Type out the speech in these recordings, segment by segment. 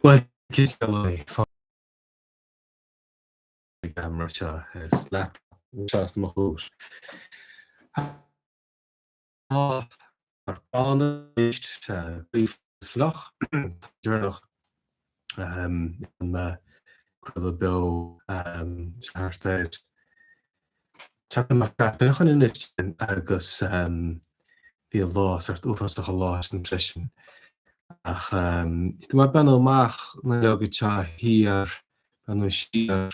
Bhuel, cé an gceamara seo is laptop seo mo chúis. Tá gránna arís, gaoth is fliuch, deireanach an craoladh beo thart ar teacht amach gach anois agus bhí an lá sort uafásach an lá sin freisin. Ach tá mé ag breathnú amach na leoga seo thiar, breathnú siar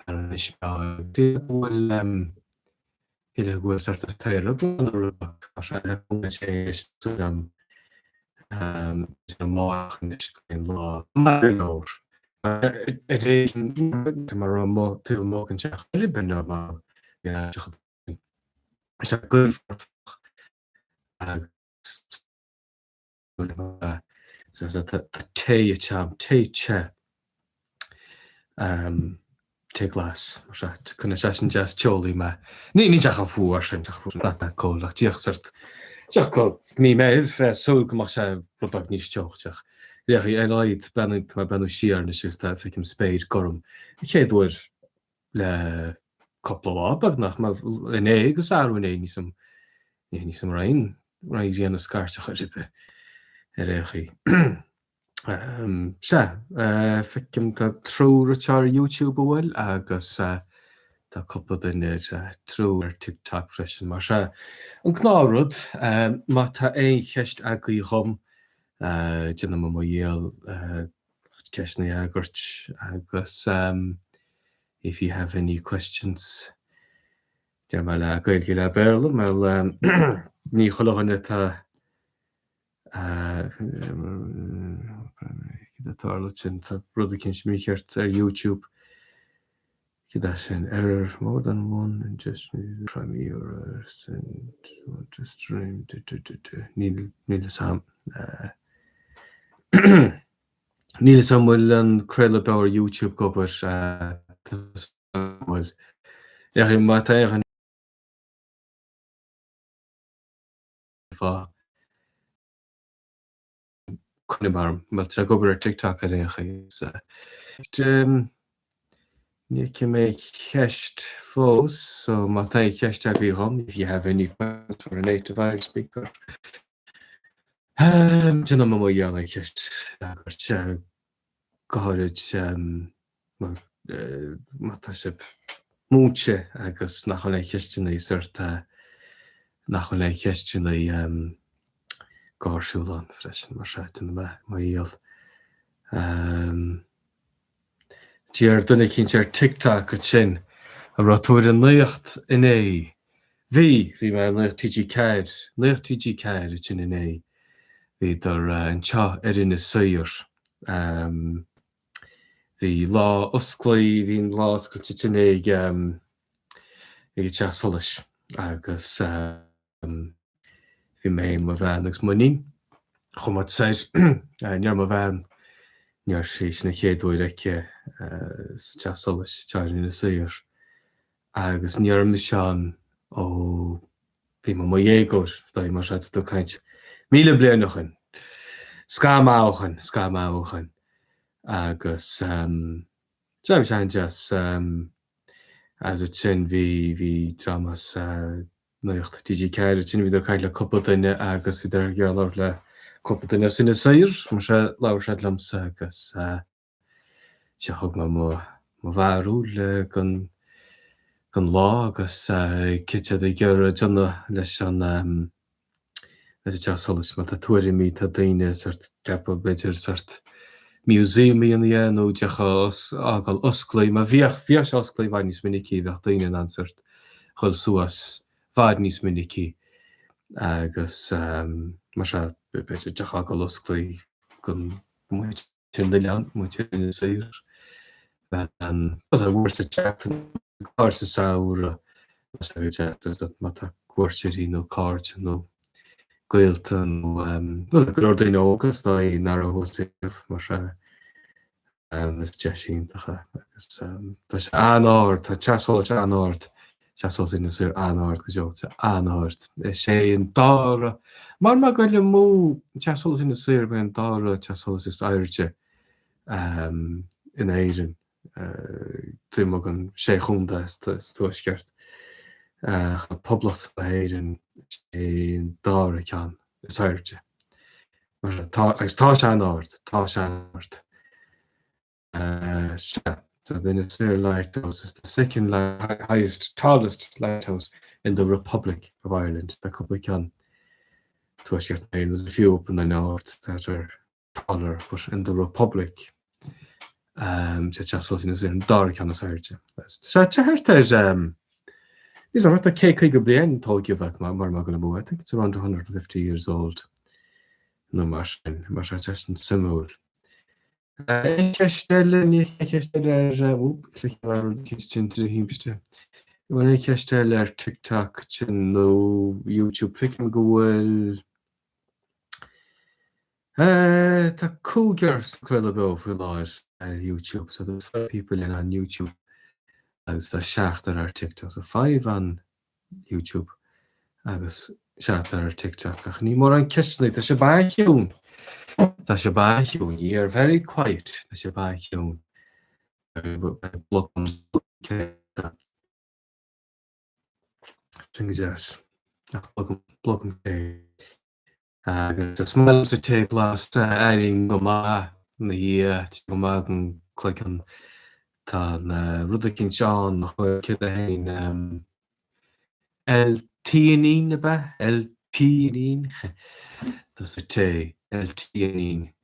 ar an Inis Meáin. Go bhfuil shílfeá go bhfuil sort of taobh glan nó rud beag, tá sé le cúnamh Dé anois súil agam amárach anois go mbeidh an lá maith go leor. Ar éigean mar raibh amuigh taobh amuigh den teach ar bith nó mar bhí an áit Tá sé gaofar agus tá tae agam, tae te, tae glas, mar sea, coinneoidh sé sin deas teolaí mé. Ní ní deacair fuar sin, deacair fuar not that cold ach díreach sort, díreach go ní mé ag súil go mbeadh sé rud beag níos teocht, díreach. Ar a laghad, breathnaím, tá mé ag breathnú siar anois agus tá, feicim spéir gorm. An chéad uair le cúpla lá beagnach, mar inné agus arú inné níl a fhios agam, níl a fhios agam an raibh an ghrian ag scairteadh ar bith ar aon chaoi. Sea, feicim tá triúr anseo ar YouTube a bhfuil agus tá cúpla duine ar triúr ar TikTok freisin. Mar sea, an gnáthrud, má tá aon cheist agaibh dhom, déanfaidh mé mo dhícheall ceisteanna a fhreagairt agus if you have any questions deir mé le Gaeilge le Béarla mar ní chuile dhuine atá cad atá tarlú sin tá rud eicínt mícheart ar YouTube cad é sin error more than one and just prime error send to stream níl níl a fhios agam Níl a fhios agam an bhfuil an craoladh beo ar YouTube ag obair bhfuil. Má tá aon fáth coinnigh orm, bhuel tá sé ag obair ar TikTok ar aon chaoi. Ní fheicim aon cheist fós, so má tá aon cheist agaibh dhom, if you have any questions for a native Irish speaker, Déanfaidh mé mo dhícheall an cheist a fhreagairt, go háirid má tá sibh múinte agus nach bhfuil aon cheisteanna sort nach bhfuil aon cheisteanna gáirsiúla ann freisin, mar sea, déanfaidh mé mo dhícheall. Deir duine eicínt ar TikTok ansin, an raibh tú ar an Nuacht inné? Bhí, bhí mé ar Nuacht TG4, Nuacht TG4 ansin inné. Bhíodar anseo ar Inis Oírr. Bhí lá osclaí, bhí an lá oscailte ansin ag ag an Teach Solais agus. Bhí mé, mo bhean agus m'iníon. Chuaigh muid soir. Ní raibh mo bhean, ní raibh sí, sin an chéad uair aici sa Teach Solais, anseo ar Inis Oírr. Agus ní raibh mise ann ó bhí mé i mo dhéagóir, is dóigh, mar sea, tá tú ag caint 1,000 bliain ó shoin. Scaitheamh maith ó shoin, scaitheamh maith ó shoin. Agus sea, bhí sé an-deas. Agus ansin bhí, bhí dream as Nuacht TG4 ansin bhíodar ag caint le cúpla duine agus bhíodar ag iarraidh labhairt le cúpla duine as Inis Oírr, mar sea, labhair siad liomsa agus sea, thug mé mo mo bharúil den den lá agus céard tá siad ag iarraidh déanamh leis an leis an Teach Solais, má tá tuairimí, tá daoine sort ceapadh b'fhéidir sort museum a dhéanamh dhe nó teach a fhágáil osclaí, má bhíodh, bhíodh sé osclaí i bhfad níos minicí, bheadh daoine in ann sort dhul suas i bhfad níos minicí agus mar sea b'fhéidir teach a fhágáil osclaí don mhuintir an oileáin, muintir Inis Oírr, bheith in ann uair sa tseachtain, uair sa samhradh, má tá cuairteoirí nó cairde nó gaolta nó go leor daoine óga is dóigh nach raibh thuas riamh, mar sea is deis iontach é agus tá sé an-ard, tá Teach Solais an-ard, Teach Solais Inis Oírr an-ard go deo, tá sé an-ard. Is é an dara, mar má goile mó Teach Solais Inis Oírr, b'é an dara Teach Solais is airde. In Éirinn, taobh amuigh den sé chontae sa Tuaisceart, ach Poblacht na hÉireann is é an dara ceann is airde. Tá, agus tá sé an-ard, tá sé an-ard. Sea, so the Inis Oírr Lighthouse is the second highest, tallest lighthouse in the Republic of Ireland. Tá cúpla ceann Tuaisceart na hÉireann, there's a few up in the north that are taller, but in the Republic, um, sé Teach Solais Inis Oírr an dara ceann is airde. Tá sé thart ar, um, níl a fhios agam, 150 bliain tógtha bheith mar mar go le I think it's around 150 years old. Nó mar sin, mar sé sin suimiúil. Aon cheist eile? Níl aon cheist eile ar, whoop, cliceáil ar rud eicínt sin trí thimpiste. An bhfuil aon cheist eile ar TikTok sin nó YouTube? Feicim go bhfuil Tá cúigear sa craoladh beo faoi láthair ar YouTube, so there's five people in on YouTube agus tá seachtar ar TikTok, so five on YouTube agus seachtar ar TikTok ach ní mórán ceisteanna, tá sibh an-chiúin, tá sibh an-chiúin, ye are very quiet, tá sibh an-chiúin. Sin go deas. Ach blogam é. Agus is maith liomsa tae glas, airím go maith ina dhiaidh, tá sé go maith don cloigeann. Tá rud eicínt ann a chuir céard é féin, L-theanine ab ea? L-theanine? Tá sa tae, L-theanine.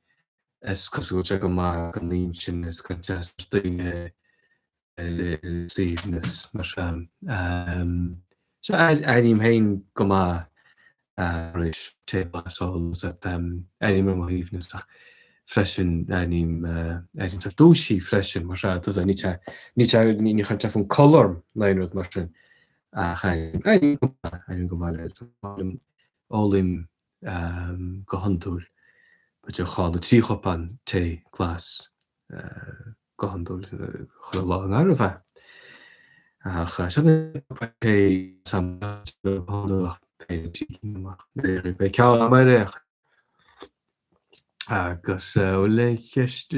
Is cosúil go bhfuil sé go maith don intinn is go deas daoine le suaimhneas mar sin. So airím féin go maith tar éis tae glas a ól is airím ar mo shuaimhneas ach freisin airím airím sórt dúisithe freisin mar sea tá ní sé ní sé ní chuireann sé fonn codladh orm ná aon rud mar sin ach airím airím go maith airím go maith le ólaim go hiondúil b'fhéidir dhá nó trí chupán tae glas go hiondúil chuile lá i ngar a bheith. Ach seo Beidh ceann agam ar aon Agus bhfuil aon cheist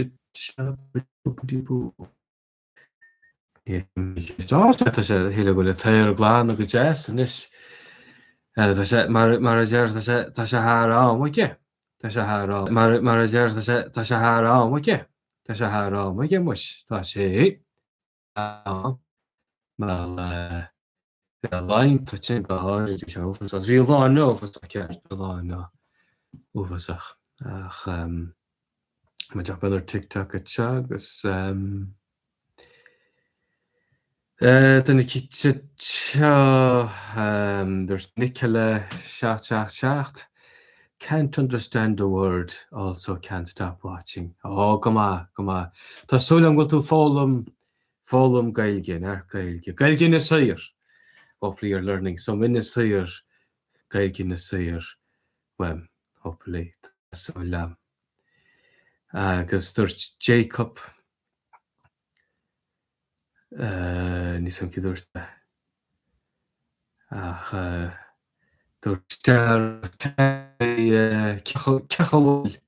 Tá sé shíle go bhfuil an t-aer glan go deas anois. Tá sé mar mar a deir tá sé tá sé thar am aige. Tá sé thar am mar mar a deir tá sé tá sé thar am aige. Tá sé thar am aige muis tá sé am mar bhí a laethanta sin go háirid bhí sé uafásach. Bhí lá inniu uafásach ceart, bhí lá inniu uafásach ach muid ag obair ar TikTok anseo agus Duine seo dúirt Nicola 777 Can't understand a word, also can't stop watching. Ó, go maith, go maith. Tá súil agam go bhfuil tú ag foghlaim, foghlaim Gaeilge, neart Gaeilge. Gaeilge Inis Oírr! Hopefully you're learning some Inis Oírr, Gaeilge Inis Oírr uaim, hopefully, tá súil agam. Agus dúirt Jacob, Níl 's a'm cé dúirt é. Ach dúirt cé chaoi bhfuil,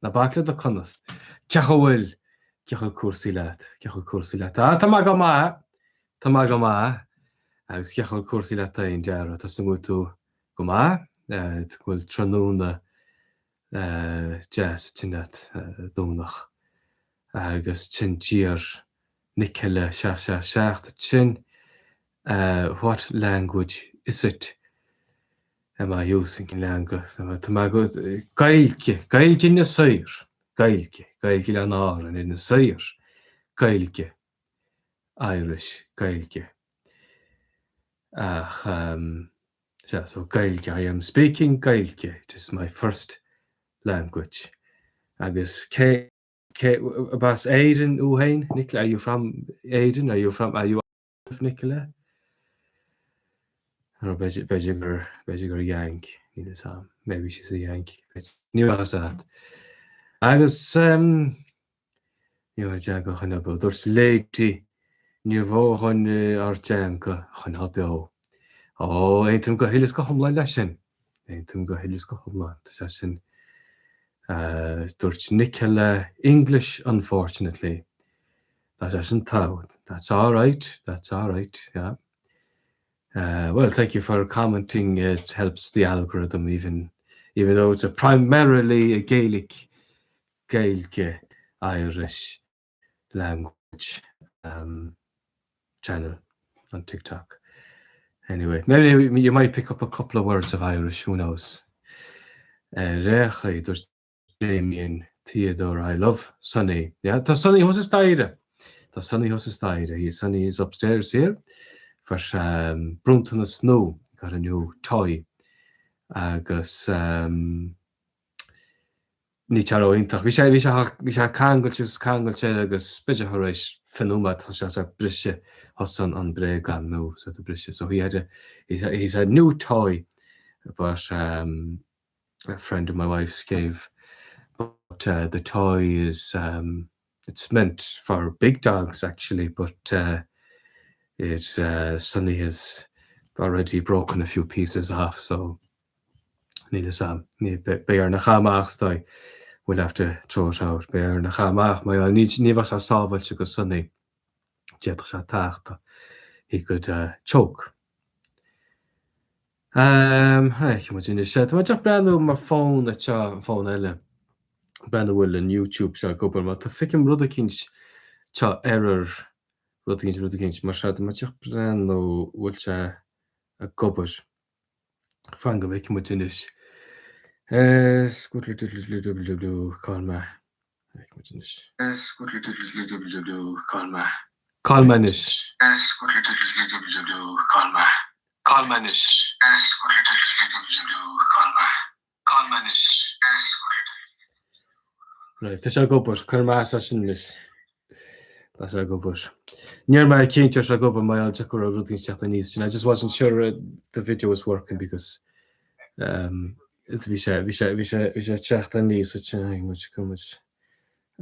ná bac le do conas, cé chaoi bhfuil, cé chaoi cúrsaí leat, cé chaoi cúrsaí leat. Ah, tá mé go maith, tá mé go maith. Agus cé chaoi cúrsaí leat féin, Dara, tá 's agam go bhfuil tú go maith, go bhfuil tráthnóna deas ansin agat Domhnach. Agus sin d'iarr Nicola 777 sin What language is it? Am I using cén teanga? Tá mé go Gaeilge, Gaeilge Inis Oírr, Gaeilge, Gaeilge Oileáin Árann, Inis Oírr, Gaeilge, Irish, Gaeilge. Ach sea, so Gaeilge, I am speaking Gaeilge, it is my first language. Agus cé Cé, ab as Éirinn thú féin, Nicola? Are you from Éirinn? Are you from, are you Nicola? Nó b'fhéidir, b'fhéidir gur, b'fhéidir gur Yank, níl fhios a'm. Maybe she's a Yank. Níl fhios a'd. Agus um, ní raibh teanga a choinneáil beo. Dúirt Lady, níor mhór dhúinn ár dteanga a choinneáil beo. Ó, aontaím go huile is go hiomlán leis sin. Aontaím go huile is go hiomlán. Tá sé sin. Dúirt Nicola, English unfortunately. Tá sé sin togha. That's alright, that's alright, yeah. Well, thank you for commenting, it helps the algorithm even even though it's a primarily a Gaelic, Gaeilge, Irish language um, channel on TikTok. Anyway, maybe you might pick up a couple of words of Irish, who knows. Réchaí, dúirt Damien Theodore, I love Sonny. Yeah, tá Sonny thuas sa staighre. Tá Sonny thuas sa staighre. He, Sonny is upstairs here. Fuair sé um, bronntanas nua, got a new toy. Agus um, Níl sé ró-iontach. Bhí sé, bhí sé, bhí sé ceangailte agus ceangailte air agus b'fhéidir tar éis 20 nóiméad tá sé ag briseadh, thosaigh an bréagán nua sort of briseadh. So he had a, he's had a new toy but um, a friend of my wife's gave but uh, the toy is um, it's meant for big dogs actually but uh, it uh, Sonny has already broken a few pieces off so Níl fhios a'm. Ní, beidh orainn a chaitheamh amach is dóigh. We'll have to throw it out. Beidh orainn a chaitheamh amach mar gheall ní, ní bheadh sé sábháilte go Sonny. D'fhéadfadh sé tachtadh. He could uh, choke. Um, feicfidh muid anois. Tá mé ag breathnú mo fón anseo, an fón eile. Breathnú bhfuil an YouTube seo ag obair, mar tá feicim rud eicínt tá error, rud eicínt, rud eicínt, mar seo, tá mé ag breathnú bhfuil sé ag obair. Fan go bhfeicfidh muid anois. Cá bhfuil mé? Feicfidh muid anois. Cá bhfuil mé? Cá bhfuil mé anois? Cá bhfuil mé? Cá bhfuil mé anois? Cá bhfuil mé? Cá bhfuil mé anois? Right, tá sé ag obair. Cuirfidh mé as sin anois. Tá sé ag obair. Ní raibh mé cinnte sé ag obair mar gheall go raibh rud ag teacht aníos sin. I just wasn't sure the video was working because um, bhí sé bhí sé bhí sé bhí sé teacht aníos sin muid go muid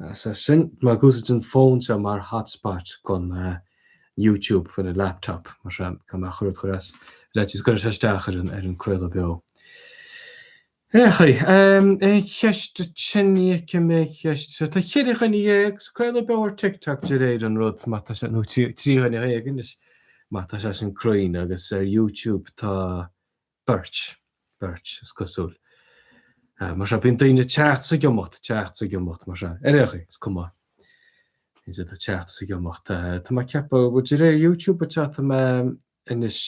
as sin má úsáid an fón seo mar hotspot don uh, YouTube for the laptop mar se go mbeadh chur chur as le go sé isteach ar an ar an craoladh beo. Ar aon cheist sin ní fheicim aon cheist. So tá 14 dhuine sa craoladh beo ar TikTok de réir an rud má tá sé nó 13 dhuine anois má tá sé sin cruinn agus ar YouTube tá beirt, beirt is cosúil. Mar seo bíonn daoine teacht is ag imeacht, teacht is ag imeacht mar seo. Ar aon chaoi, is cuma. Bíonn siad ag teacht is ag imeacht. Tá mé ag ceapadh, bhuel de réir YouTube atá tá mé anois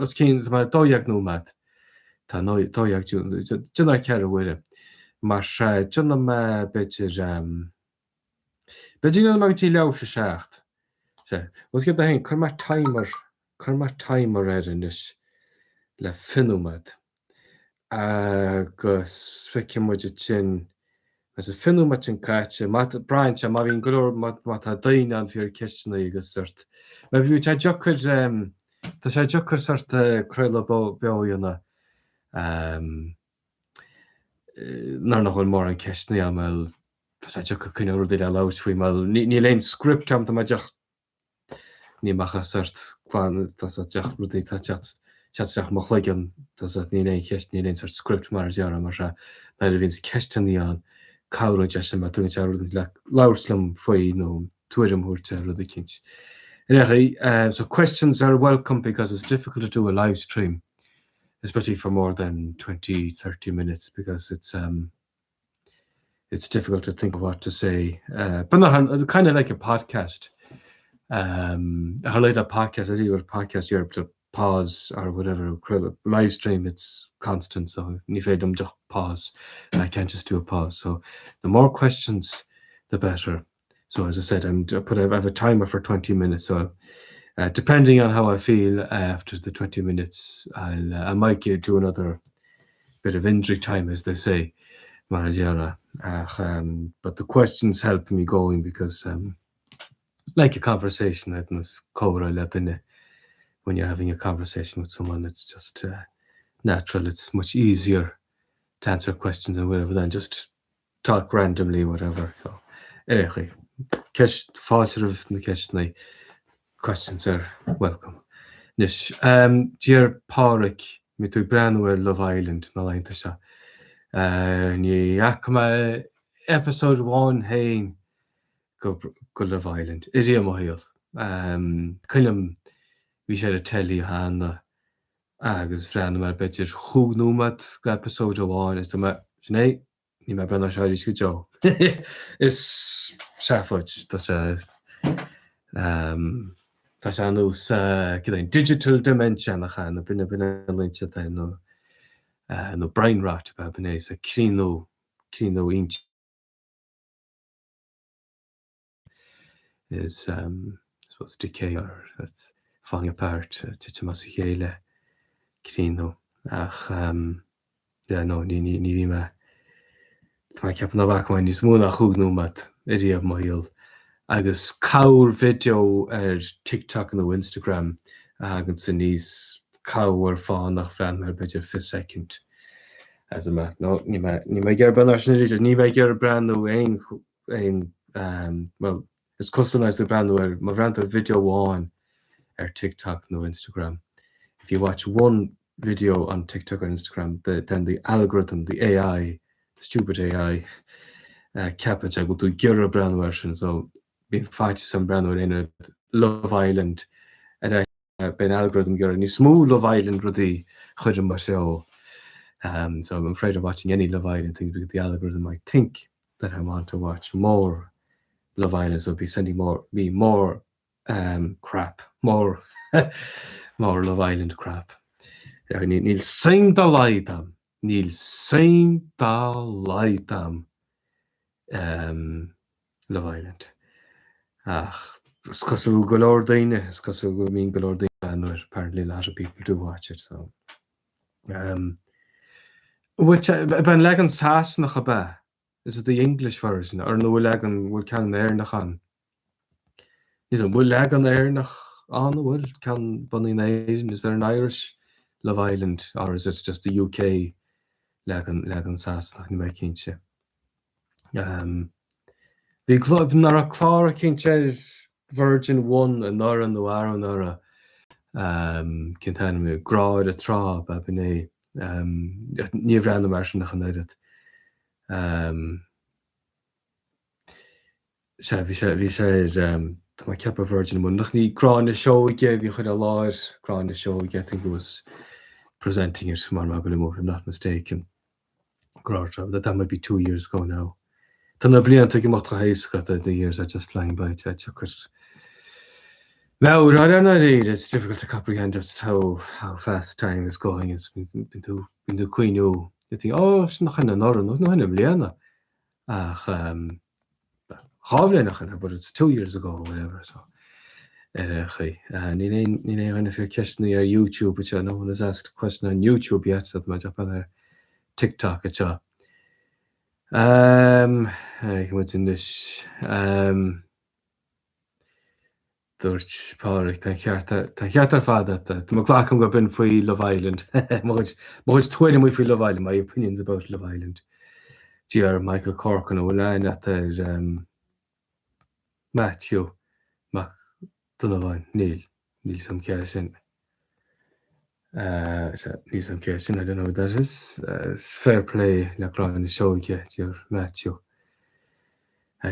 os cionn, tá mé 12 nóiméad, tá 12, déanamh ar 4 uaire. Mar sea, déanfaidh mé, b'fhéidir, b'fhéidir déanfaidh mé go dtí leathuair tar éis a 7. Sea, bhfuil a fhios agat féin, cuirfidh mé timer, cuirfidh mé timer air anois le 20 nóiméad. Agus feicfidh muid ansin, agus an 20 nóiméad sin caite, má tá, braitheann sé, má bhíonn go leor, má, má tá daoine ann ag iarraidh ceisteanna agus sort, mar bhí sé deacair, tá sé deacair sort craoladh beo a dhéanamh nuair nach bhfuil mórán ceisteanna ann, bhuel, tá sé deacair coinneáil rudaí le labhairt faoi, mar níl aon script agam, tá mé díreach Níl mé ach sort glan, tá a fhios agat díreach rudaí atá ag teacht isteach i mo chloigeann, tá a fhios agat, níl aon cheist, níl aon sort script mar a déarfá, mar sea, nuair a bhíonns ceisteanna ann, cabhraíonn sé sin má tugann sé rud le labhairt liom faoi nó tuairim a thabhairt ar rud eicínt. Ar aon chaoi, so questions are welcome because it's difficult to do a live stream, especially for more than 20, 30 minutes because it's um, it's difficult to think of what to say. Uh, but not kind of like a podcast. Um, I like a podcast. I think with a podcast you're able to pause or whatever. Live stream, it's constant, so ní féidir liom just pause. I can't just do a pause. So the more questions, the better. So as I said, I'm I put I have a timer for 20 minutes. So uh, depending on how I feel after the 20 minutes, I'll uh, I might get, do another bit of injury time, as they say, mar a déarfá. Ach, um, but the questions help me going because um, like a conversation ar nós comhrá le duine when you're having a conversation with someone it's just uh, natural it's much easier to answer questions and whatever than just talk randomly whatever so ar aon chaoi ceist fáilte roimh na ceisteanna questions are welcome. Anois um, d'iarr Pádraic mé tú ag breathnú ar Love Island na laethanta seo. Ní fhaca mé episode amháin féin go Love Island ariamh i mo shaol. Cuimhin liom, bhí sé ar an teilí cheana agus bhreathnaigh mé ar b'fhéidir chúig nóiméad go episode amháin agus dúirt mé, sin é, Níl mé ag breathnú air seo arís go deo. Is seafóid, tá sé tá sé ar nós cad é, digital dementia nach ea, nó b'in b'in a luíonn siad air nó nó brain rot ab ea, b'in é, so críonnú, críonnú intinne. Is I suppose decay or falling apart, titim as a chéile, críonnú. Ach yeah no, ní ní ní bhí mé, tá mé ag ceapadh nach bhfaca mé níos mó ná chúig nóiméad ariamh i mo shaol. Agus corr-video ar TikTok nó Instagram a thaganns aníos corruair fánach bhreathnaigh mé ar b'fhéidir 20 soicind. Agus mé, no, níl mé níl mé ag iarraidh breathnú air sin arís, níl mé ag iarraidh breathnú aon aon, bhuel, is cosúil le tú breathnú ar, má bhreathnaíonn tú ar video amháin ar TikTok nó Instagram, if you watch one video on TikTok or Instagram, the, then the algorithm, the AI, the stupid AI, ceapann sé go bhfuil tú ag iarraidh breathnú air sin, so bíonn faitíos orm breathnú ar aon rud Love Island ar ais. Beidh an algorithm ag iarraidh níos mó Love Island rudaí a chur i mo threo. So I'm afraid of watching any Love Island things because the algorithm might think that I want to watch more Love Island so be sending more me more um, crap, more more Love Island crap. Níl suim dá laghad a'm, níl suim dá laghad a'm um, Love Island. Ach is cosúil go leor daoine, is cosúil go mbíonn go leor daoine ag breathnú air, apparently a lot of people do watch it, so. Um, bhfuil sé, ab é an leagan Sasanach ab ea? Is it the English version? Or nó bhfuil leagan, bhfuil ceann Éireannach ann? Níl an bhfuil leagan Éireannach ann, an bhfuil ceann bunaithe in Éirinn? Is there an Irish Love Island or is it just the UK leagan, leagan Sasanach, níl mé cinnte. Bhí nach raibh clár eicínt ar Virgin One anuraidh nó arú-anuraidh, cén t-ainm é, Grá ar an Trá ab ea b'in é. Níor bhreathnaigh mé air sin ach an oiread. Sea, bhí sé, bhí sé ar, tá mé ag ceapadh Virgin One, nach ní Gráinne Seoige a bhí á chur i láthair, Gráinne Seoige, I think who was presenting it, mar go if I'm not mistaken. Grá ar an Trá, that might be two years ago now. Tá na blianta ag imeacht go héasca, the, the years are just flying by, tá deacair meabhair a fháil i ndáiríre, it's difficult to comprehend just how, how fast time is going, it's bíonn tú, bíonn tú ag cuimhniú, you think, oh, sin nach in anuraidh, nó nach in i mbliana, ach Dhá bhliain ó shin, but it's two years ago or whatever, so ar aon chaoi. Níl aon níl aon dhuine ag fiafraí ceisteanna ar YouTube anseo, no one has asked a question on YouTube yet, so tá mé ag breathnú ar TikTok anseo. Um, ag muid anois. Um, Dúirt Pádraig, Tá an ceart, tá an ceart ar fad agat. Tá mé glacaim go b'in faoi Love Island. Mo chuid, mo chuid tuairimí faoi Love Island, my opinions about Love Island. Dear Michael Corcoran, an bhfuil aithne agat ar um, Matthew Mac Donnabháin? Níl. Níl 'fhios a'm cé é sin. Níl 'fhios a'm cé sin, I don't know who that is. Is fair play le Gráinne Seoige, dear Matthew.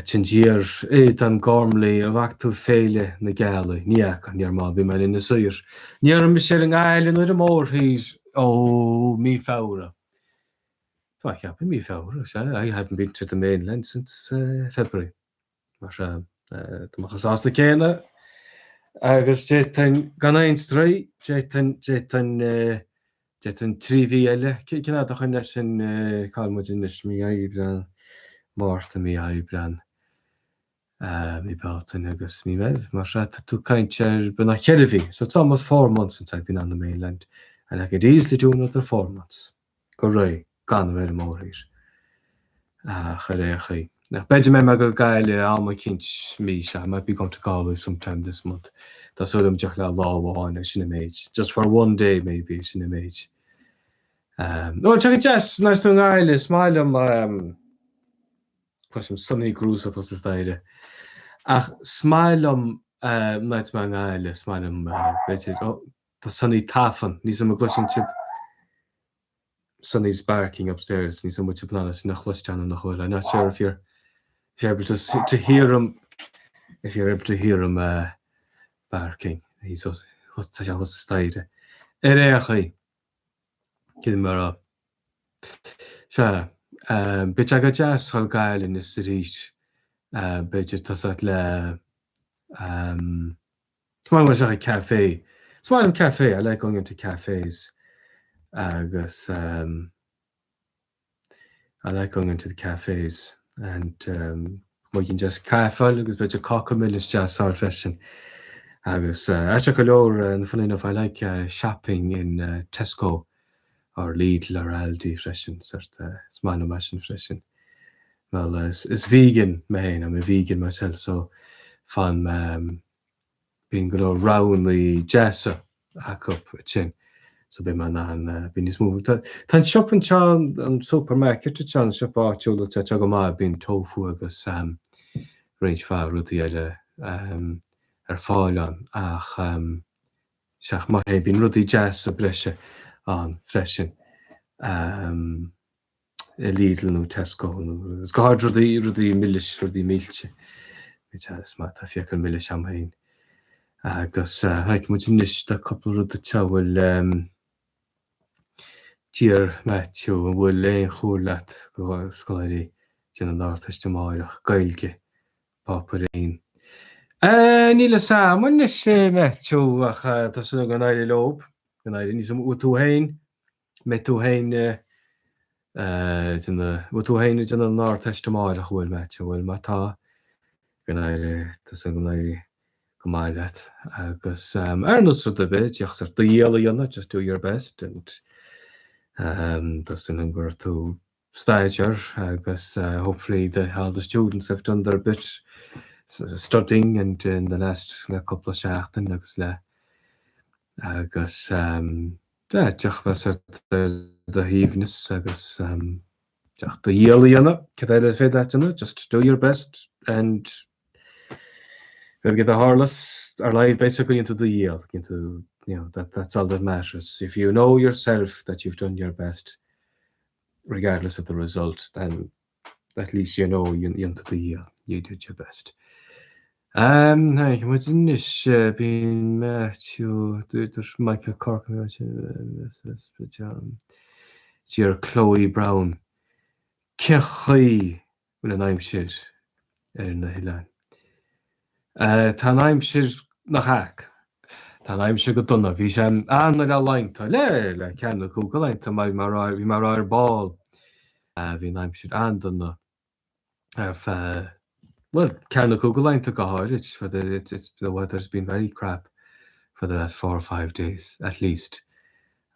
Sin dear Aidan Gormley, an bhfaca tú Féile na Gealaí? Ní fhaca, ní raibh mé, bhí mé in Inis Oírr. Ní raibh mise ar an nGaillimh nó ar an mórthír ó mí Feabhra. Tá mé ag ceapadh mí Feabhra, sea, I haven't been to the mainland since February. Mar sea, tá mé chomh sásta céanna agus d'fhéadfainn, gan aon stró, d'fhéadfainn, d'fhéadfainn, d'fhéadfainn 3 mhí eile, cén fhad ó shin é sin, cá bhfuil muid anois, mí Aibreán, Márta, mí Aibreán, mí Bealtaine agus mí Meitheamh, mar sea, tá tú ag caint ar beagnach cheithre mhí, so it's almost four months since I've been on the mainland and I could easily do another four months. go réidh gan a bheith ar an mórthír. Ach ar aon chaoi. Ach b'fhéidir go mbeidh mé ag dul go Gaillimh am eicínt mí seo, I might be going to Galway sometime this month. Tá súil agam deoch le lá amháin é sin an méid. Just for one day maybe, sin an méid. Um, Bhuel, tá go deas, nice tú i nGaillimh, is maith liom um, cloisim Sonny ag grúsadh thuas sa staighre. Ach is maith liom uh, nuair atá mé i nGaillimh, is maith liom uh, b'fhéidir, oh, tá Sonny tafann, níl 's a'm an gcloiseann sibh. Sonny's barking upstairs, níl a fhios agam an bhfuil sibh in ann é sin a chloisteáil nó nach bhfuil. I'm not sure if you're if you're able to to hear him if you're able to hear him uh, barking. He's tá sé thuas sa staighre. Ar aon chaoi, cad a bhí mé a rá. Sea, beidh sé go deas dhul go Inis arís, b'fhéidir tosacht le Is maith liom isteach i café. Is maith liom café, I like going into cafés agus I like going into the cafés and muigín deas caife a fháil agus b'fhéidir cáca milis deas a fháil freisin. Agus aisteach go leor, and funny enough, I like shopping in Tesco or Lidl or Aldi freisin, sort is maith liom é sin freisin. Well, is vegan mé féin, I'm a vegan myself, so fan bíonn go leor roghanna deasa acu ansin so beidh mé in ann bíonn níos mó tá an siopa anseo an supermarket anseo an siopa áitiúil atá anseo go maith bíonn tofu agus roinnt mhaith rudaí eile ar fáil ann ach seach maith é bíonn rudaí deasa breise ann freisin. i Lidl nó Tesco nó is go háirid rudaí, rudaí milis, rudaí milse. Is maith, tá fiacail milis a'm féin. Agus feicfidh muid anois, tá cúpla rud anseo a bhfuil Dear Matthew, an bhfuil aon chomhairle leat do scoláirí déanamh an Ardteist amáireach, Gaeilge, Páipéar 1. Níl a fhios a'm anois Matthew ach tá súil agam go n-éireoidh leob, go n-éireoidh, níl a fhios agam, bhfuil tú féin mbeidh tú féin ag déanamh, bhfuil tú féin ag déanamh an Ardteist amáireach, an bhfuil, Matthew, bhuel, má tá, go n-éirí, tá súil agam go n-éirí go maith leat agus ar nós rud ar bith, díreach sort do dhícheall a dhéanamh, just do your best and tá súil agam go raibh tú staidéar agus hopefully the, all the students have done their bit studying and in the last le cúpla seachtain agus le agus D'fhéadfadh bheith sort ar do shuaimhneas agus ach do dhícheall a dhéanamh, cad eile is féidir leat a dhéanamh? Just do your best and cad a tharlós ar a laghad beidh a fhios agat go ndéan tú do dhícheall, go ndéan tú, you know, that, that's all that matters. If you know yourself that you've done your best regardless of the result, then at least you know dhein tú do dhícheall, you did your best. Feicfidh muid anois, bíonn Matthew, dúirt Michael Corcoran, Dear Chloe Brown, cén chaoi bhfuil an aimsir ar na hoileáin? Tá an aimsir nach ea. Tá an aimsir go dona. Bhí sé an-fhliuch laethanta, le le ceann nó cúpla laethanta, mar bhí mé bhí mé a rá ar ball. Bhí an aimsir an-dona ar feadh, bhuel, ceann nó cúpla laethanta go háirid, for the, it's, it's, the weather's been very crap for the last four or five days, at least.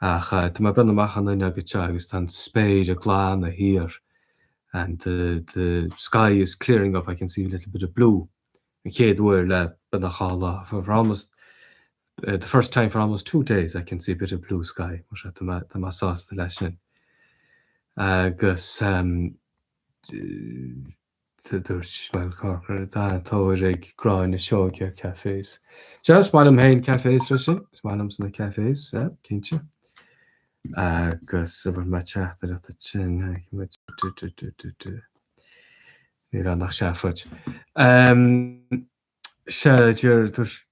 Ach tá mé ag breathnú amach an fhuinneog anseo agus tá an spéir ag glanadh thiar and the, the sky is clearing up, I can see a little bit of blue. An chéad uair le beagnach dhá lá, for almost, the first time for almost two days I can see a bit of blue sky, mar sin tá mé, tá mé sásta leis sin. Agus dúirt Michael Corcoran, tá an-tóir ag Gráinne Seoige ar cafés. Sea, is maith liom féin cafés freisin, is maith liomsa na cafés, yeah, cinnte. Agus a bhfuil mé teachtaireacht ansin, níl ann ach seafóid. Sea, deir dúirt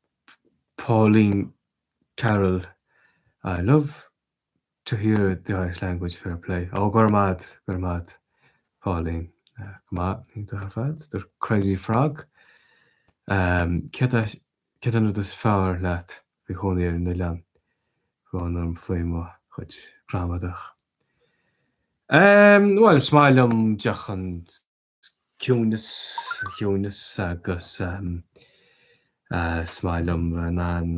Pauline Carroll, I love to hear the Irish language, fair play. Ó, go raibh maith agat, go raibh maith agat, Pauline. Go maith, iontach ar fad. Dúirt Crazy Frog, céard é, céard é an rud is fearr leat faoi chónaí ar an oileán? Brón orm faoi mo chuid gramadach. Bhuel, is maith liom deoch an ciúineas, ciúineas agus is maith liom bheith in ann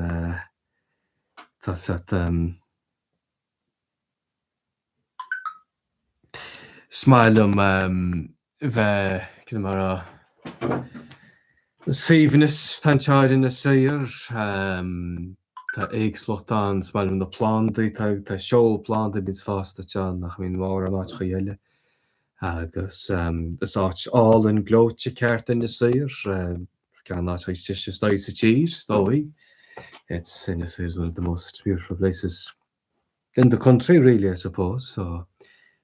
tá sort is maith liom bheith, cad é mar a rá, suaimhneas, tá anseo ar Inis Oírr, tá éagsúlacht ann, is maith liom na plandaí, tá tá seó plandaí a bhíonns ag fás anseo nach mbíonn mórán áiteacha eile. Agus is áit álainn gleoite ceart Inis Oírr, ceann de na háiteacha is deise is dóigh sa tír, is dóigh. It's Inis Oírr is one of the most beautiful places in the country really, I suppose, so.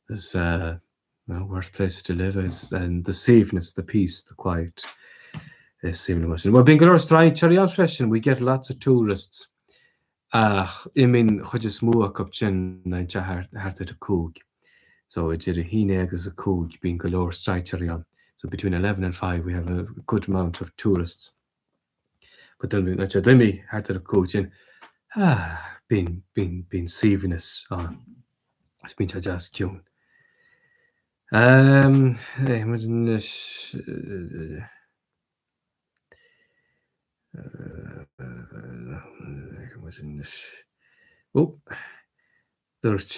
There's no worse places to live is and the suaimhneas, the peace, the quiet. Is aoibhinn liom sin. Bhuel, bíonn go leor strainséirí ann freisin, we get lots of tourists. Ach imíonn chuid is mó acu sin anseo thart ar a 5. So idir a haon agus a 5 bíonn go leor strainséirí ann. So between 11 and 5 we have a good amount of tourists. But then nuair a d'imigh thart ar a 5 sin, ah, bíonn, bíonn, bíonn suaimhneas ann. Is bíonn sé deas ciúin. Um, eh, muid anois, eh, muid anois. Ó, Dúirt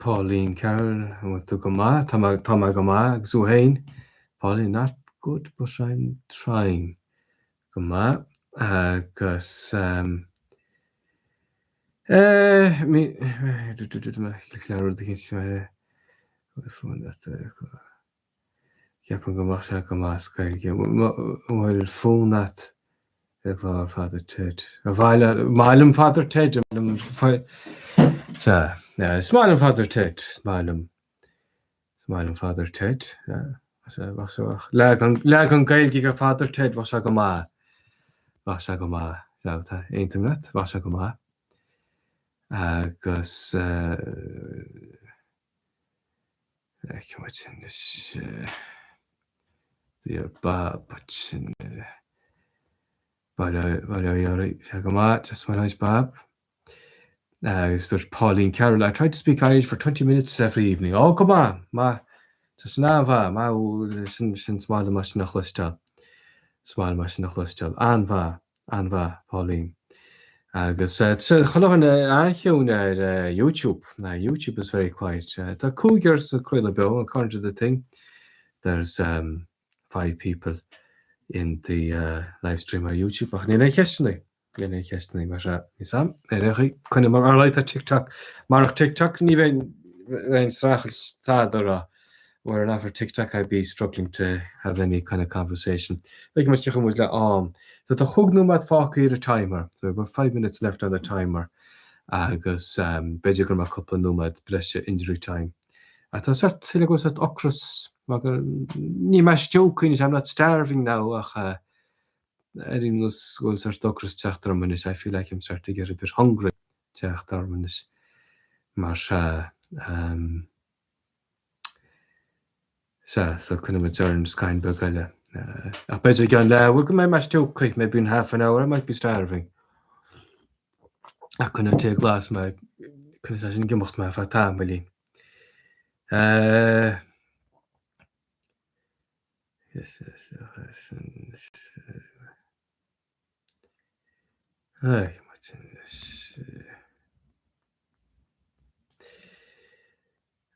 Pauline Carroll, an bhfuil tú go maith? Tá mé, tá mé go maith, agus thú féin? Pauline, not good, but I'm trying. Go maith. Agus, um, eh, mi, le rud éicint seo é. Ceapaim go mbeadh sé go maith as Gaeilge. An bhfuil fonn ort ar an gclár Father Ted? Ar mhaith leat, maith liom Father Ted, Sea, is maith liom Father Ted, is maith liom, is maith liom Father Ted. Leagan, leagan Gaeilge de Father Ted, bheadh sé go maith. Bheadh sé go maith. Sea, tá, aontaím leat, bheadh sé go maith. Agus, eh, Feicfidh muid anois. Dear Bob, sin Baile Átha Sé go maith, just my nice Bob. Agus dúirt Pauline Carroll, I try to speak Irish for 20 minutes every evening. Ó, go maith, maith. Tá sin an-mhaith, maith, sin, sin is maith liom sin a chloisteáil. Is maith liom sin a chloisteáil. An-mhaith. An-mhaith, Pauline. Agus chuile dhuine an-chiúin ar YouTube. YouTube is very quiet. Tá cúigear sa craoladh beo, according to the thing. There's um, five people in the uh, live stream ar YouTube. Ach níl aon cheisteanna. Níl aon cheisteanna mar seo. Ní sam. Ar aon chaoi, coinne mar ar tá TikTok. Marach TikTok ní bheinn bheinn streachailt tada a rá. Were it not for TikTok I'd be struggling to have any kind of conversation. Feicfidh muid cén chaoi muid le am. So tá chúig nóiméad fágtha ar an timer. So we've got 5 minutes left on the timer. Agus um, b'fhéidir go mbeidh cúpla nóiméad breise injury time. Ach tá sort, sílim go bhfuil sort ocras, mar gur, níl mé stiúgtha anois, I'm not starving now, ach uh, airím nós go bhfuil sort ocras teacht orm anois, I feel like I'm starting to get a bit hungry teacht orm anois. Mar sea, um, Sea, so coinneoidh muid orainn scaitheamh beag eile. Ach b'fhéidir i gceann leathuair go mbeidh mé stiúgtha, maybe in half an hour I might be starving. Ach coinneoidh tae glas mé, coinneoidh sé sin ag imeacht mé ar feadh tamaillín. Yes, yes, yes, yes.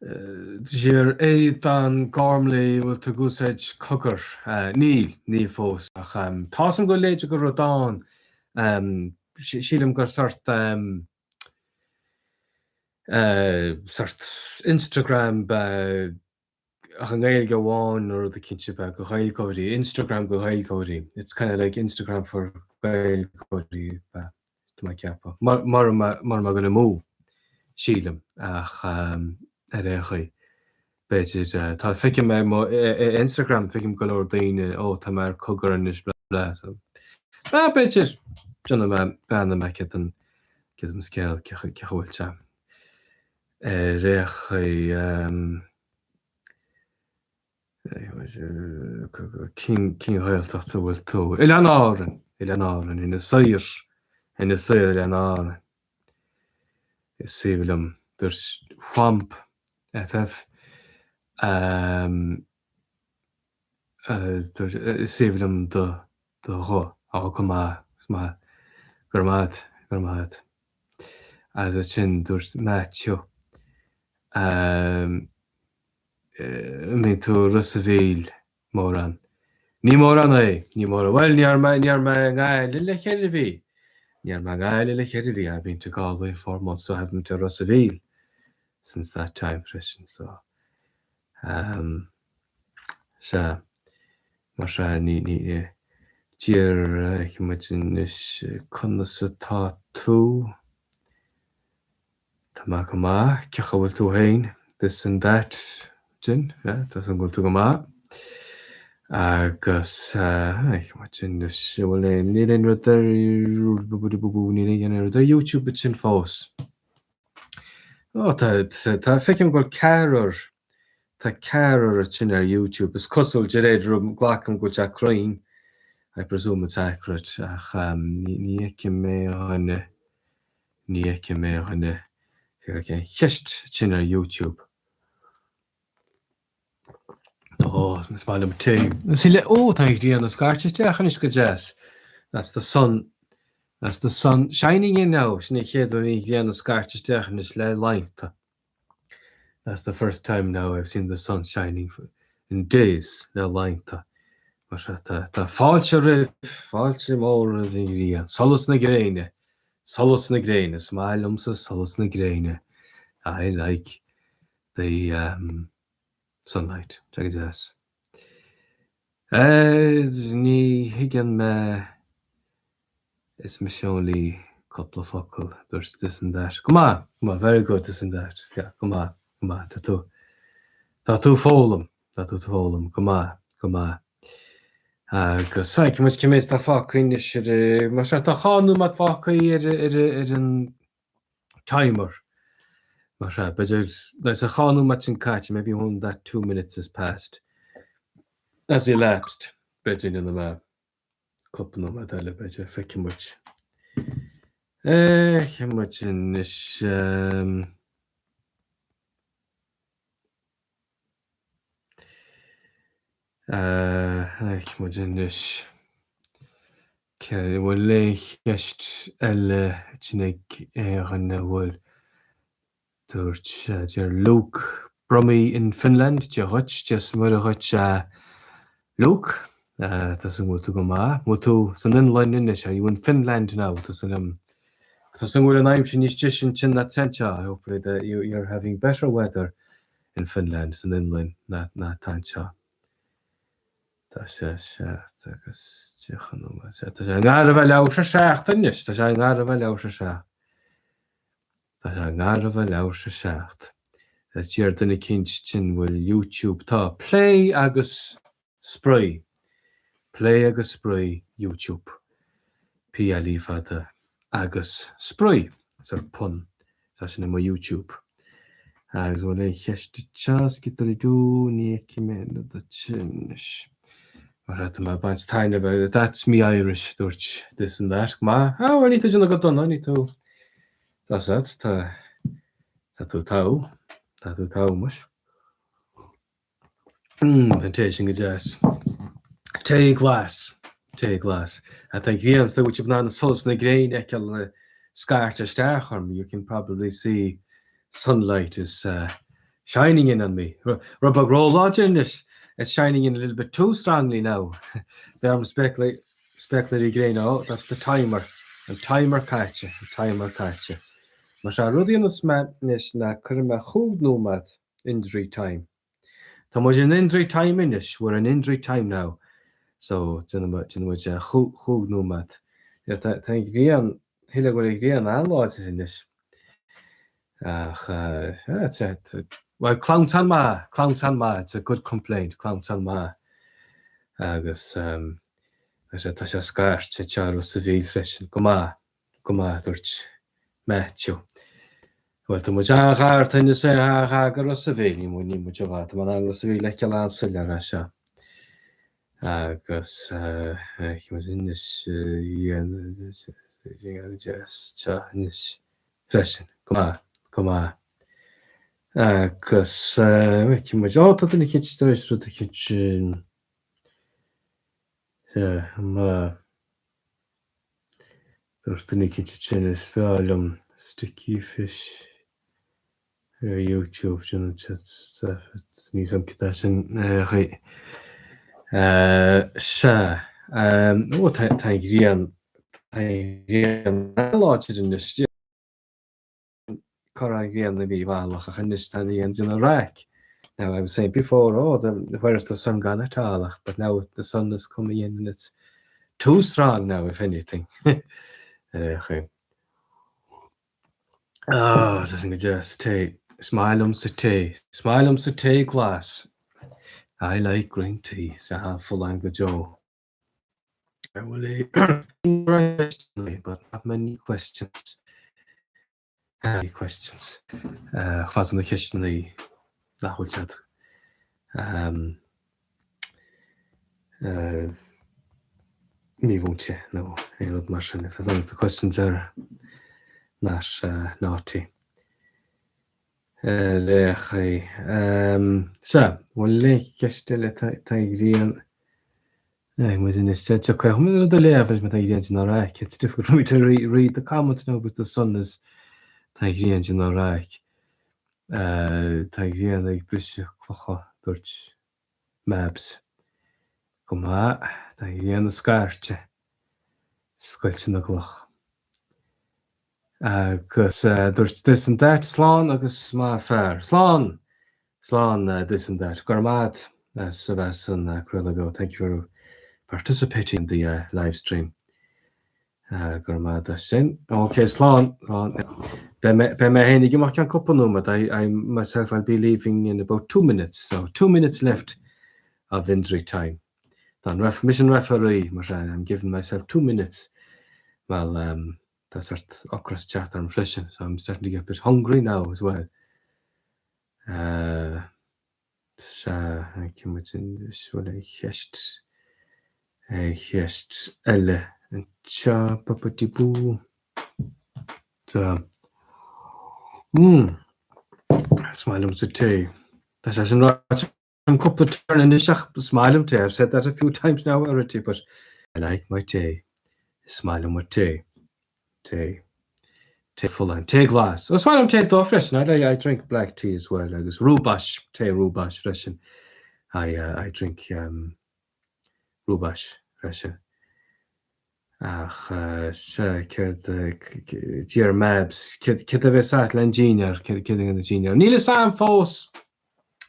Deir Aodán Gormley, bhfuil tú ag úsáid Cogar? Níl, níl fós, ach tá's agam go b'fhéidir gur rud ann, sílim gur sort sort Instagram ach i nGaeilge amháin nó rud eicínt ab ea do Ghaeilgeoirí, Instagram do Ghaeilgeoirí, it's kind of like Instagram for Gaeilgeoirí ab ea, tá mé ag ceapadh. Mura mura mé ag dul amú, sílim, ach ar aon chaoi, b'fhéidir, tá, feicim ar mo Instagram, feicim go leor daoine, ó tá mé ar Cogar anois blah blah, so b'fhéidir, déanfaidh mé, breathnóidh mé céard an, céard an scéal, cén chaoi a bhfuil sé. Ar aon chaoi, cén Ghaeltacht a bhfuil tú? Oileáin Árann! Oileáin Árann, Inis Oírr! Inis Oírr, Oileáin Árann. Is aoibhinn liom. Dúirt Whomp FF, Is aoibhinn liom do ghuth. Á, go maith, is maith. Go raibh maith agat, go raibh maith agat. Agus ansin dúirt Matthew, An mbíonn tú i Ros a' Mhíl mórán? Ní mórán é, ní mórán. Bhuel, ní raibh mé, ní raibh mé i nGaillimh le ceithre mhí. Ní raibh mé i nGaillimh le ceithre mhí. I've been to Galway four months, so I haven't been to Ros a' Mhíl since that time freisin, so. Um, sea, mar sea, ní, ní, d'iarr muid anois conas atá tú? Tá mé go maith, cén chaoi a bhfuil tú féin? This and that, Jin, yeah, tá súil agam go bhfuil tú go maith. Agus, anois, bhfuil aon, níl aon rud ar, níl aon rud ar YouTube ansin fós. Ó, tá, tá, feicim go bhfuil ceathrar, tá ceathrar ansin ar YouTube. Is cosúil, de réir, glacaim go bhfuil sé cruinn, I presume it's accurate, ach ní, ní fheicim aon dhuine, ní fheicim aon dhuine ag aon cheist ansin ar YouTube. Ó, is maith liom tae. Is le, ó, tá an ghrian ag scairteadh isteach anois go deas. That's the sun, that's the sun shining in now. Sin an chéad uair an ghrian ag scairteadh isteach anois le laethanta. That's the first time now I've seen the sun shining in days, le laethanta. Mar sea, tá, tá fáilte roimh, fáilte mhór roimh an ghrian. Solas na gréine, solas na gréine. Is maith liomsa solas na gréine. I like the um, sunlight. Tá go deas. Eh, ní thuigeann mé is mise only cúpla focal dúirt this and that. Go maith, go maith, very good this and that. Yeah, go maith, go maith. Tá tú tá tú ag foghlaim, tá tú ag foghlaim, go maith, go maith. Agus feicfidh muid cé méid atá fágtha anois ar mar sea tá dhá nóiméad fágtha ar ar ar an timer. Mar sea, b'fhéidir nuair sa dhá nóiméad sin caite, maybe when that 2 minutes has passed, has elapsed, b'fhéidir ndéanfaidh mé cúpla nóiméad eile, b'fhéidir, feicfidh muid. Feicfidh muid anois. Feicfidh muid anois. Cé bhfuil aon cheist eile ansin ag aon dhuine an bhfuil? Dúirt, deir Luke Brummie in Finland, Dia dhuit, Dia is Muire dhuit a Luke. Tá súil agam go bhfuil tú go maith. Bhfuil tú san Fhionlainn anois? Are you in Finland now? Tá súil agam tá súil agam go bhfuil an aimsir níos deise ansin ná anseo. I hope that you, you're having better weather in Finland, san Fhionlainn, ná ná atá anseo. Tá sé 7 agus 30 nóiméad. Tá sé i ngar a bheith leathuair tar éis a 7 anois. Tá sé i ngar a bheith leathuair tar éis a 7. Tá sé i ngar a bheith leathuair tar éis a 7. Deir duine eicínt ansin bhfuil YouTube. Tá Plé agus Spraoi. Plé agus Spraoi YouTube. PLE fada agus Spraoi. Sort pun. Tá sin i mo YouTube. Agus bhfuil aon cheist anseo? Skidderydoo, ní fheicim aon rud ansin anois. Mar tá mé ag baint taitneamh as. That's me Irish, dúirt this and that. Go maith. Ah, bhuel, níl tú ag déanamh go dona, níl tú... That's it, tá... Tá tú togha. Tá tú togha, muis. Mmm, an tae sin go deas. Tae glas. Tae glas. Tá an ghrian, so bhfuil sibh in ann solas na gréine a fheiceáil ag scairteadh isteach orm. You can probably see sunlight is uh, shining in on me. Rud beag róláidir anois. It's shining in a little bit too strongly now. Beidh orm spéaclaí spéaclaí gréine. Oh, that's the timer. An timer caite. An timer caite. Mar sea, rud a dhéanfas mé anois ná cuirfidh mé chúig nóiméad injury time. Tá muid in injury time anois, we're in injury time now, so déanfaidh muid chúig nóiméad. Tá an ghrian, shílfeá go bhfuil an ghrian an-láidir anois. Ach, bhuel, clantán maith, clantán maith, it's a good complaint, clantán maith. Agus tá sé ag scairt anseo i Ros a' Mhíl freisin, go maith. Go maith, a dúirt Matthew. Bhuel, tá muid an-ghar, tá Inis Oírr an-ghar go Ros a' Mhíl, níl muid, níl muid i bhfad, tá mé in ann Ros a' Mhíl a fheiceáil an-soiléir as seo. Agus, muid anois, seo anois freisin, go maith, go maith. Agus, feicfidh muid, ó, tá duine eicínt tar éis rud eicínt sin. Sea, maith. Dúirt duine eicínt ansin, is breá liom Sticky Fish ar YouTube, déanann siad taifead, níl 'fhios a'm cad é sin ar chaoi. Sea, ó tá an ghrian, tá an ghrian an-láidir anois. Cá raibh an ghrian i mí bhallach ach anois tá an ghrian ag déanamh raic. Now I was saying before, oh, the, where is the sun gone at all? Ach, but now the sun is coming in and it's too strong now, if anything. Ah, tá sin go deas. Tae. Is maith liomsa tae. Is maith liomsa tae glas. I like green tea. Sea, folláin go deo. Bhfuil aon but not many questions. Any questions. Fad na ceisteanna nach bhfuil siad mímhúinte nó aon rud mar sin. As long as the questions are not naughty. Réchaí. Sea, bhfuil aon cheist eile tá an ghrian ag muid anois. Tiocfaidh chun rud a léamh anois má tá an ghrian sin á raic. It's difficult for me to read the comments now because the sun is tá an ghrian sin á raic. Tá an ghrian ag briseadh clocha, dúirt Mabs. Go maith, tá an ghrian ag scairteadh, scoilteadh na gcloch. Agus dúirt this and that, slán agus maith fear. Slán! Slán this and that. Go raibh maith agat as a bheith san craoladh beo. Thank you for participating in the live stream. Go raibh maith agat as sin. Ok, slán. Slán. Beidh mé beidh mé féin ag imeacht ceann cúpla nóiméad. I, I myself I'll be leaving in about two minutes. So two minutes left of injury time. Tá an ref, mise an referee, mar sin, I'm giving myself two minutes. Well, um, tá sort ocras teacht orm freisin, so I'm starting to get a bit hungry now as well. Uh, sea, feicfidh muid anois bhfuil aon cheist, aon cheist eile anseo, ba-ba-dí-bú. Sea. Mm. Is maith liomsa tae. Tá sé sin ráite agam cúpla turn anois ach is maith liom tae. I've said that a few times now already, but I like my tea. Is maith liom mo tae. Tae. Tae folláin. Tae glas. Is maith liom tae dubh freisin. I, I, I drink black tea as well. Agus rooibos. Tae rooibos freisin. I, uh, I drink um, rooibos freisin. Ach uh, sea, céard, uh, dear Mabs, céard, céard a bheas agat le an dinnéar, céard, céard a an dinnéar. Níl fhios a'm fós!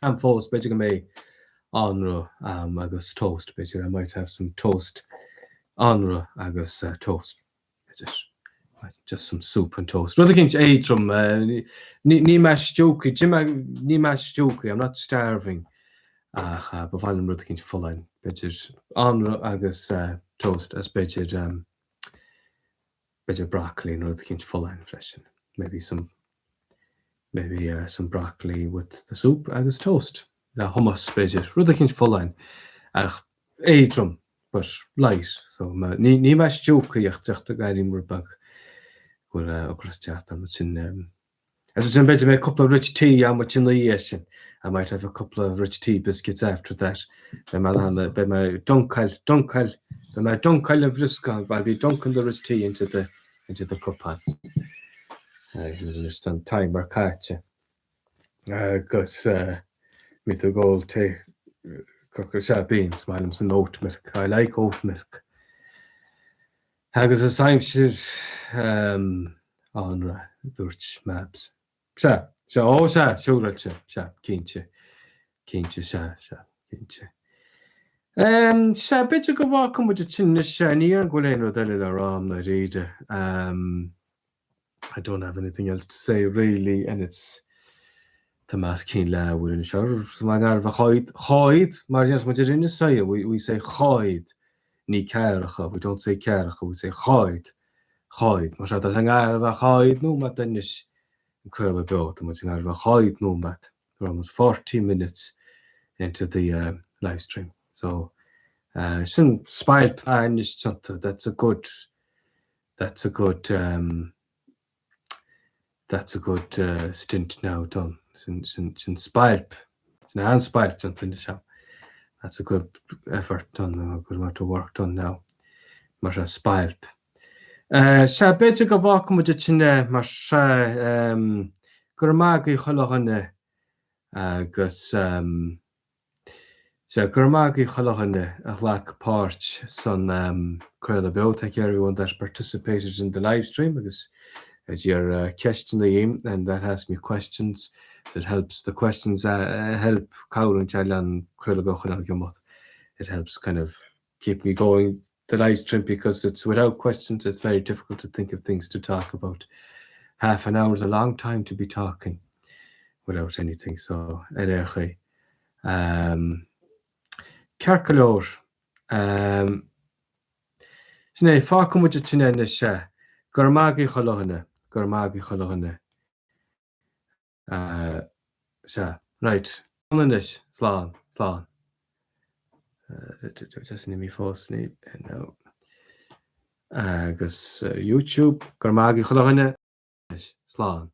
A'm fós, b'fhéidir go mbeidh anraith a'm agus toast, b'fhéidir I might have some toast, anraith agus uh, toast. Just, just some soup and toast. Rud eicínt éadrom, níl mé stiúgtha, níl mé stiúgtha, I'm not starving. Ach ba mhaith liom rud eicínt folláin, b'fhéidir anraith agus toast as b'fhéidir b'fhéidir broccoli nó rud eicínt folláin freisin. Maybe some maybe uh, some broccoli with the soup agus toast le hummus b'fhéidir, rud eicínt folláin ach éadrom but light so ní níl mé stiúgtha ach deoch airím rud beag go bhfuil ocras teacht orm sin As sin b'fhéidir mé cúpla rich tea agam ina dhiaidh sin. I might have a couple of rich tea biscuits after that. Beidh mé an beidh mé dunkáil dunkáil beidh mé dunkáil an bhriosca I'll be dunking the rich tea into the into the cupán. Anois an timer caite. Agus mbíonn tú ag ól tae corcra sea bíonn is maith liomsa an oat milk. I like oat milk. Agus is aimsir anraith, a dúirt Mabs. Sea, sea, ó sea, siúráilte, sea, cinnte, cinnte, sea, sea, cinnte. Sea, b'fhéidir go bhfágfaidh muid ansin anois, sea, ní dhéarfainn go bhfuil aon rud eile le rá i ndáiríre. I don't have anything else to say really and it's tá mé os cionn leathuair anois ar mar ar bheith cháid cháid mar dhéanann muid ar Inis Oírr we, we say cháid ní ceathracha we don't say ceathracha we say cháid cháid mar sea tá sé i ngar a bheith cháid nóiméad anois an craoladh beo tá muid i ngar a bheith cháid nóiméad we're almost 40 minutes into the uh, live stream so uh, sin spailp anois tionta that's a good That's a good um, that's a good uh, stint now done. Sin, sin, sin spailp. Sin an-spailp déanta anois agam. That's a good effort done, a good amount of work done now. Mar sea spailp. Uh, sea, b'fhéidir go bhfágfaidh muid ansin é mar sea um, go raibh maith agaibh chuile dhuine agus um, Sea, go raibh maith agaibh chuile dhuine a ghlac páirt san craoladh beo. Thank you everyone that participated in the live stream agus a d'iarr ceisteanna dhíom and that asked me questions that helps the questions help cabhraíonn sé le an craoladh beo a choinneáil ag imeacht. It helps kind of keep me going the live stream because it's without questions it's very difficult to think of things to talk about. Half an hour is a long time to be talking. Without anything, so ar aon chaoi. Um, ceart go leor. Um, sin é, fágfaidh muid ansin é anois, sea. Go raibh maith agaibh chuile dhuine. Go raibh maith agaibh chuile dhuine. Uh, sea, right. Slán anois, slán, slán. Uh, ní fós, ní, no. Agus uh, YouTube, go raibh maith agaibh chuile dhuine. Slán.